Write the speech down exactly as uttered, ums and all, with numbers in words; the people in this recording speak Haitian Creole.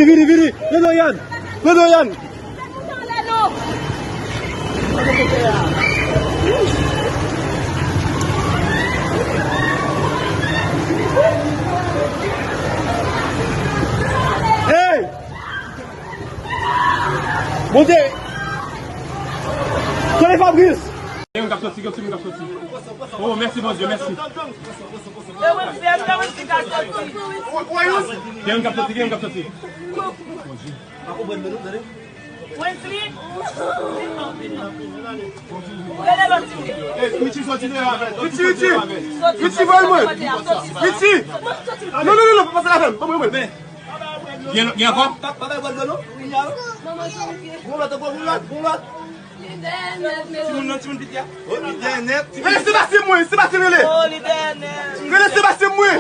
Vini, vini, vini. Pran Dorian. Pran Dorian. Hey! Bondye! Tande Fabrice! Gen yon k ap soti, gen yon timoun k ap soti. Oh, mèsi Bondye, mèsi. Gen yon k ap soti, gen yon k ap soti. Richie, soti deyò avè l. Richie, Richie. Richie, voye mwen. Richie. Non, non, non, non, pa pase la fèm. Ban mwen, mwen. Gen, gen ankò? Pa, pa bay bòl dlo non. Gon lòt ankò, gon lòt, gon lòt. Timoun nan, timoun piti a. Oh, li dèyè nèt. Rele Sebastien mwen, Sebastien rele. Oh, li dèyè nèt. Rele Sebastien mwen.